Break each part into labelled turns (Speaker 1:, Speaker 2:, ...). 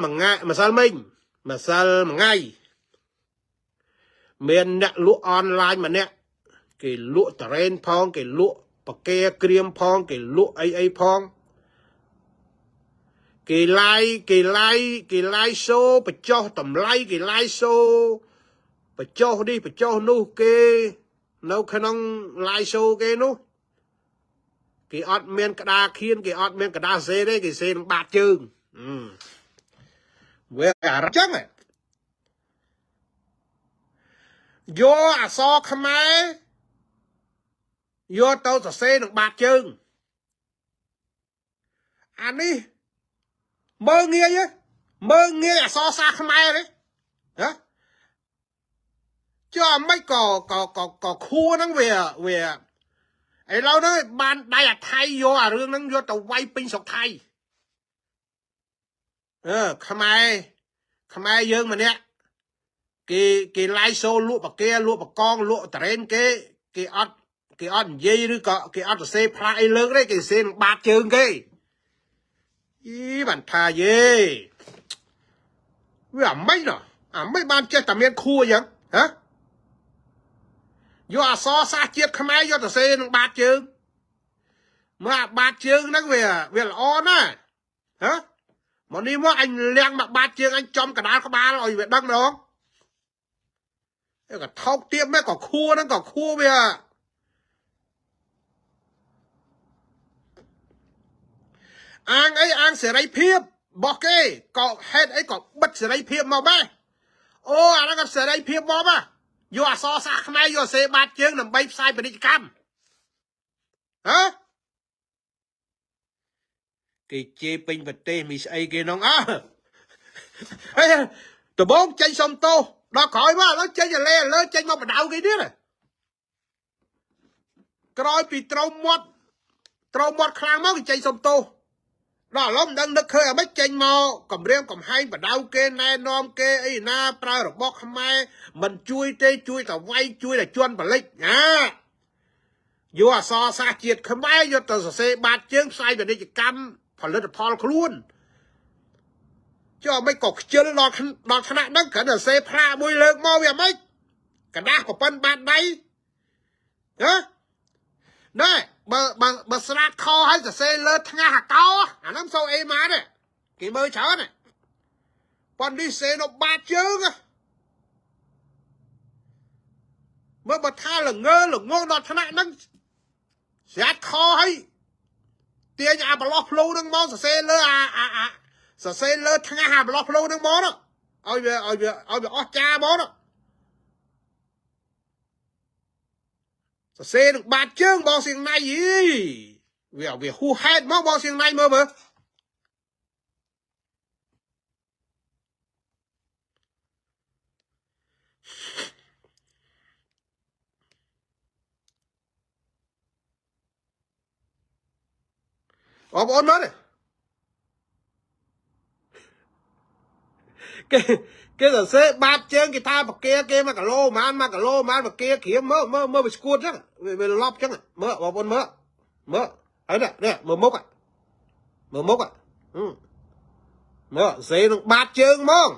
Speaker 1: មួយថ្ងៃម្សិលមិញម្សិលមួយថ្ងៃមានអ្នកលក់អនឡាញម្នាក់គេលក់តរ៉េនផងគេលក់ប៉ាកែក្រៀមផងគេលក់អីអីផងគេឡាយគេឡាយគេឡាយសូបញ្ចុះតម្លៃគេឡាយសូបញ្ចុះនេះបញ្ចុះនោះគេនៅក្នុងឡាយសូគេនោះគេអត់មានក្តារខៀនគេអត់មានក្តារសេទេគេសេនឹងបាតជើងវាអញ្ចឹងយកអក្សរខ្មែរយកទៅសរសេរនឹងបាតជើងអានេះមើលងាយមើលងាយអក្សរសាស្ត្រខ្មែរទេហ៎ចុះអាម៉េចក៏ក៏ក៏ក៏ខួហ្នឹងវាវាឥឡូវហ្នឹងបានដៃអាថៃយកអារឿងហ្នឹងយកទៅវាយពេញស្រុកថៃអឺខ្មែរខ្មែរយើងម្នាក់គេគេឡាយសូលក់បាកាលក់បកងលក់តរ៉េនគេគេអត់គេអត់និយាយឬក៏គេអត់សរសេរផ្លាកអីលើកទេគេសរសេរនឹងបាតជើងគេអីបានថាយេវាអាម៉េចណោះអាម៉េចបានចេះតែមានខួរអញ្ចឹងហ៎យកអក្សរសាស្ត្រជាតិខ្មែរយកទៅសេនឹងបាតជើងមើលអាបាតជើងហ្នឹងវាវាល្អណាស់ហ៎មកនេះមកអញលៀងមកបាតជើងអញចំកដាលក្បាលឲ្យវាដឹងម្ដងក៏ថោកទៀបមែនក៏ខួរហ្នឹងក៏ខួរវាអាងអីអាងសេរីភាពរបស់គេក៏ហេតុអីក៏បិទសេរីភាពមកដែរអូអាហ្នឹងក៏សេរីភាពមកបាទយកអក្សរសាស្ត្រខ្មែរយកសេបាតជើងដើម្បីផ្សាយពាណិជ្ជកម្មហ៎គេជេរពេញប្រទេសមីស្អីគេនោះអើហើយដបងចេញសុំទោសដល់ក្រោយមកឥឡូវចេញឥឡូវឥឡូវចេញមកបដៅគេទៀតក្រោយពីត្រូវមាត់ត្រូវមាត់ខ្លាំងមកគេចេញសុំទោសដល់ឥឡូវមិនដឹងនឹកឃើញអាម៉េចចេញមកគម្រាមកំហែងបដៅគេណែនាំគេអីណាប្រើរបស់ខ្មែរមិនជួយទេជួយតែវាយជួយតែជន់បលិចណាយកអក្សរសាស្ត្រជាតិខ្មែរយកទៅសរសេរបាតជើងផ្សាយពាណិជ្ជកម្មផលិតផលខ្លួនចុះអាម៉េចក៏ខ្ជិលដល់ដល់ថ្នាក់ហ្នឹងគ្រាន់តែសេផ្លាកមួយលើកមកវាអាម៉េចกระดาษប្រប៉ិនបាតដៃហ៎ណែបើបើបើស្រាតខឲ្យសរសេរលើថ្ងាសអាកោអាហ្នឹងសូអេម៉ាទេគេមើលច្រើនប៉ុននេះសេនៅបាតជើងមើលបើថាល្ងើល្ងងដល់ថ្នាក់ហ្នឹងស្រាតខឲ្យទាញអាប្រឡោះភ្លូហ្នឹងមកសរសេរលើអាអាអាសរសេរលើថ្ងាសអាប្រឡោះភ្លូហ្នឹងមកឲ្យវាឲ្យវាឲ្យវាអស់ចាមកសរសេរនឹងបាតជើងបងសៀងណៃយីវាវាហួសហេតុមកបងសៀងណៃមើលមើលបងប្អូនមើលគេគេសរសេរបាតជើងគេថាបកាគេ1គីឡូប្រហែល1គីឡូប្រហែលបកាក្រៀមមើលមើលមើលវាស្គួតចឹងវាឡប់ចឹងមើលបងប្អូនមើលមើលហើយនេះនេះមើលមុខមើលមុខមើលសេនឹងបាតជើងហ្មង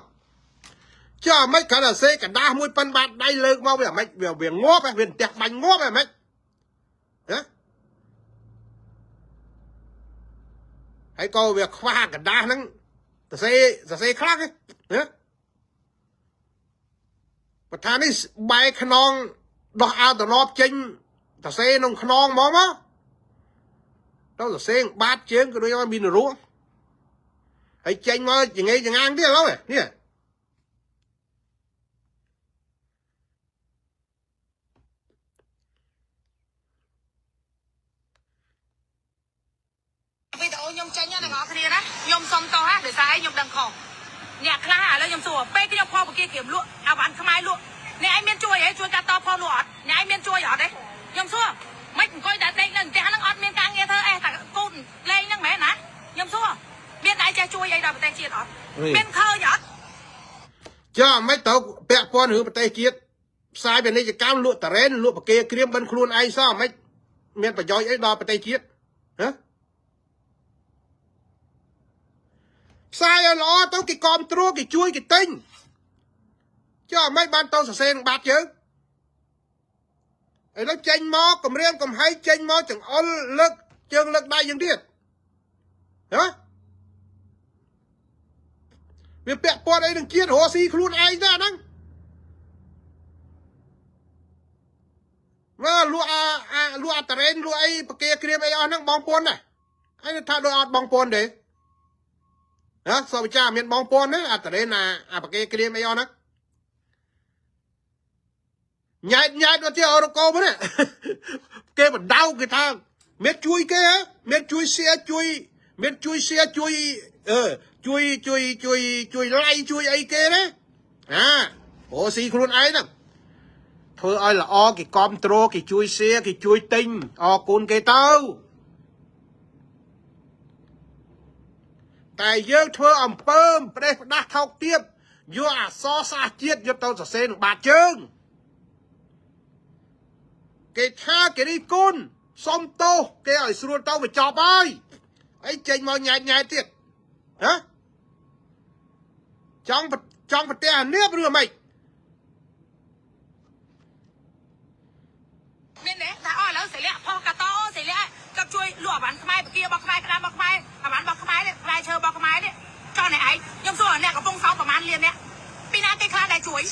Speaker 1: ចុះអាម៉េចគ្រាន់តែសេកដាស់មួយប៉ិនបាតដៃលើកមកវាអាម៉េចវាវាងាប់វាផ្ទះបាញ់ងាប់អាម៉េចហ៎ហើយក៏វាខ្វះកដាស់ហ្នឹងសរសេរសរសេរខ្លះហ៎ប្រធាននេះបែកខ្នងដោះអាវត្រឡប់ចេញសរសេរក្នុងខ្នងហ្មងមកទៅសរសេរបាតជើងក៏ដូចឲ្យមានរោហើយចេញមកចងេចងាងទៀតឥឡូវនេះ
Speaker 2: វីដេអូខ្ញុំចេញណាអ្នកនរគ្នាណាខ្ញុំសុំតោះហ่ะដោយសារអីខ្ញុំដឹងខុសអ្នកខ្លះឥឡូវខ្ញុំសួរពេលខ្ញុំផុសបកាក្រៀមលក់អាវ៉ាន់ខ្មែរលក់អ្នកឯងមានជួយអីជួយកាត់តផុសលក់អត់អ្នកឯងមានជួយអត់ទេខ្ញុំសួរមិនអង្គុយតែដេកនៅផ្ទះហ្នឹងអត់មានការងារធ្វើអេតែកូនលេងហ្នឹងមែនណាខ្ញុំសួរមានដៃចេះជួយអីដល់ប្រទេសជាតិអត់មានឃើញអត់
Speaker 1: ចុះមិនទៅពាក់ព័ន្ធរឿងប្រទេសជាតិផ្សាយពាណិជ្ជកម្មលក់តារ៉េនលក់បកាក្រៀមបិណ្ឌខ្លួនឯងសោះមិនមានប្រយោជន៍អីដល់ប្រទេសជាតិហ៎ ផ្សាយឲ្យល្អទៅគេគាំទ្រគេជួយគេទិញចុះមិនបានទៅសរសេរនឹងបាត់ជើងឥឡូវចេញមកគម្រាមកំហែងចេញមកចង្អុលលើកជើងលើកដៃយ៉ាងទៀតហ៎វាពាក់ព័ន្ធអីនឹងជាតិរស់ស៊ីខ្លួនឯងទេអាហ្នឹងមើលលក់អាលក់អាតរ៉េនលក់អីបកាក្រៀមអីអស់ហ្នឹងបងប្អូនណាអញថាដូចអត់បងប្អូនទេហ៎សវិចាមានបងប្អូនទេអាតរ៉េនអាបកាក្រៀមអីអស់ហ្នឹងញ៉ែតញ៉ែតទៅទៀតអរកោនេះគេបដៅគេថាមានជួយគេហ៎មានជួយសៀជួយមានជួយសៀជួយជួយជួយជួយជួយឡៃជួយអីគេណាអាអូស៊ីខ្លួនឯងហ្នឹងធ្វើឲ្យល្អគេគាំទ្រគេជួយសៀគេជួយទិញអរគុណគេទៅតែយើងធ្វើអំពើប្រេះផ្ដាស់ថោកទាបយកអសរសាសជាតិយកទៅសរសេរនឹងបាតជើងគេថាគេរិះគន់សុំទោសគេឲ្យស្រួលទៅវាចប់ហើយអីចេញមកញ៉ែតញ៉ែតទៀតហ៎ចង់ប្រទេសអានៀបឬម៉េច
Speaker 2: មានទេថាអូឥឡូវសិលាផុសកាតអូសិលាក៏ជួយលក់អវ៉ាន់ខ្មែរបការបស់ខ្មែរក្តាមរបស់ខ្មែរអវ៉ាន់របស់ខ្មែរនេះផ្លែឈើរបស់ខ្មែរនេះចង់អ្នកឯងខ្ញុំសួរអ្នកកំពុងសោប្រហែលលានអ្នកពីណាគេខ្លះដែលជួយ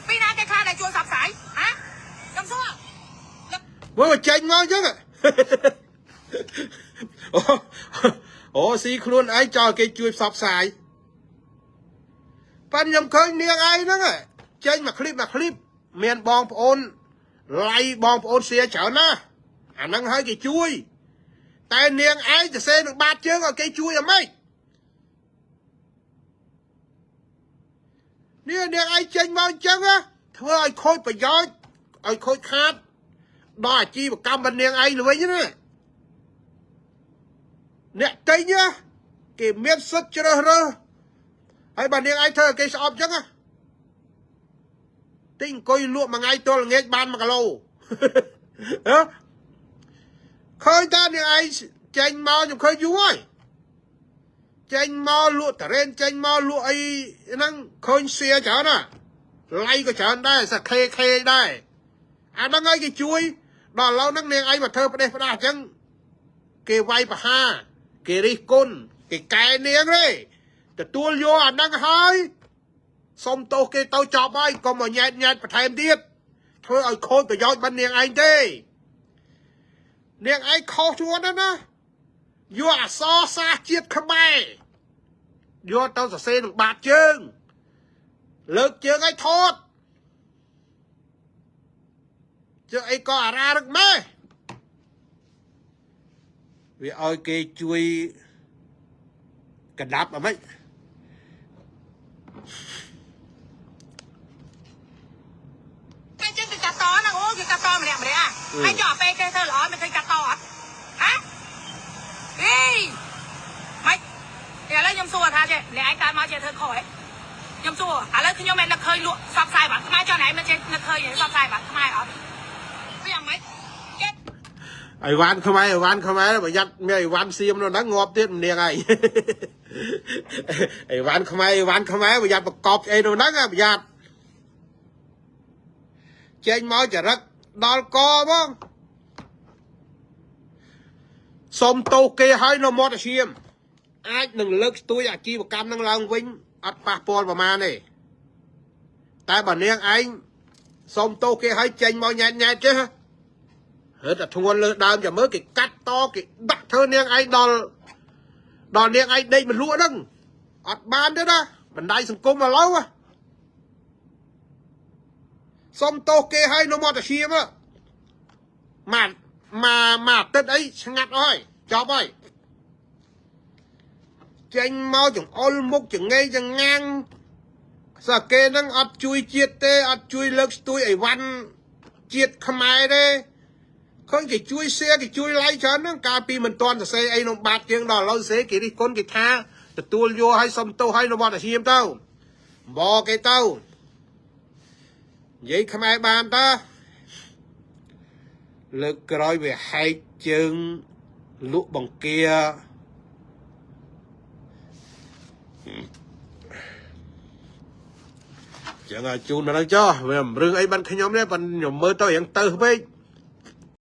Speaker 2: ពីណាគេខ្លះដែលជួយសັບផ្សាយហ៎ខ្ញុំសួរ
Speaker 1: មើលចេញមកអញ្ចឹងអូស៊ីខ្លួនឯងចោលគេជួយផ្សព្វផ្សាយប៉ិនខ្ញុំឃើញនាងឯងហ្នឹងចេញមកឃ្លីបមកឃ្លីបមានបងប្អូនឡៃបងប្អូនសៀច្រើនណាស់អាហ្នឹងហើយគេជួយតែនាងឯងទៅសេនឹងបាតជើងឲ្យគេជួយអ្មេចនេះនាងឯងចេញមកអញ្ចឹងធ្វើឲ្យខូចប្រយោជន៍ឲ្យខូចខាតដល់អាជីវកម្មរបស់នាងឯងវិញណាអ្នកទិញគេមានសិទ្ធិជ្រើសរើសហើយបើនាងឯងធ្វើឲ្យគេស្អប់អញ្ចឹងទិញអង្គុយលក់មួយថ្ងៃទល់ល្ងាចបាន1គីឡូហ៎ឃើញតានាងឯងចេញមកខ្ញុំឃើញយូរហើយចេញមកលក់តារ៉េនចេញមកលក់អីហ្នឹងឃើញសៀច្រើនណាឡៃក៏ច្រើនដែរសាខេខេដែរអាហ្នឹងហើយគេជួយដល់ឥឡូវហ្នឹងនាងឯងមកធ្វើផ្ដេសផ្ដាស់អញ្ចឹងគេវាយប្រហារគេរិះគន់គេកែនាងទេទទួលយកអាហ្នឹងហើយសុំទោសគេទៅចប់ហើយកុំមកញ៉ែតញ៉ែតបន្ថែមទៀតធ្វើឲ្យខូចប្រយោជន៍បាននាងឯងទេនាងឯងខុសជួនណាយកអសរសាសជាតិខ្មែរយកទៅសរសេរនឹងបាតជើងលើកជើងឲ្យថតជើងអីក៏អារ៉ារឹកម៉ែវាឲ្យគេជួយកដាប់អ្ហ្មិច
Speaker 2: ពេលចឹងគេកាត់តហ្នឹងអូគេកាត់តម្នាក់ម្នាក់ហើយចុះពេលគេធ្វើល្អមិនឃើញកាត់តអត់ហ៎អេម៉េចឥឡូវខ្ញុំសួរថាចេះអ្នកឯងកើតមកចេះធ្វើខុសហ៎ខ្ញុំសួរឥឡូវខ្ញុំមិននឹកឃើញលក់សបផ្សាយបាត់ខ្មែរចុះអ្នកឯងមិនចេះនឹកឃើញសបផ្សាយបាត់ខ្មែរអត់វាយ៉ាងម៉េចគេ
Speaker 1: អីវ៉ាន់ខ្មែរអីវ៉ាន់ខ្មែរប្រយ័ត្នមានអីវ៉ាន់សៀមនៅហ្នឹងងាប់ទៀតម្នាក់ឯងអីវ៉ាន់ខ្មែរអីវ៉ាន់ខ្មែរប្រយ័ត្នប្រកបអីនៅហ្នឹងប្រយ័ត្នចេញមកចរិតដល់កហ្មងសុំទោសគេឲ្យនៅមាត់អាឈាមអាចនឹងលើកស្ទួយអាជីវកម្មនឹងឡើងវិញអត់ប៉ះពាល់ប្រមាណទេតែបើនាងឯងសុំទោសគេឲ្យចេញមកញ៉ែតញ៉ែតចេះហឺតែធ្ងន់លើដើមចាំមើលគេកាត់តគេដាក់ធ្វើនាងឯងដល់នាងឯងដេកមិនលក់ហ្នឹងអត់បានទេណាបណ្ដាញសង្គមឥឡូវសុំទោសគេឲ្យនៅមាត់អាឈាមមកមកទឹកអីស្ងាត់អស់ហើយចប់ហើយចេញមកចង្អុលមុខចងេចងាងសាគេនឹងអត់ជួយជាតិទេអត់ជួយលើកស្ទួយអីវ៉ាន់ជាតិខ្មែរទេឃើញគេជួយសៀគេជួយឡៃច្រើនហ្នឹងកាលពីមិនទាន់សរសេរអីនំបាតជាងដល់ឥឡូវសរសេរគេរិះគន់គេថាទទួលយកឲ្យសុំទោសឲ្យនៅវត្តអាឈាមទៅបគេទៅនិយាយខ្មែរបានតើលើកក្រោយវាហែកជើងលក់បង្គា ចឹងឲ្យជូនមកដល់ចោះវាមិនរឿងអីបានខ្ញុំទេប៉ុន្តែខ្ញុំមើលទៅរៀងទៅពេក។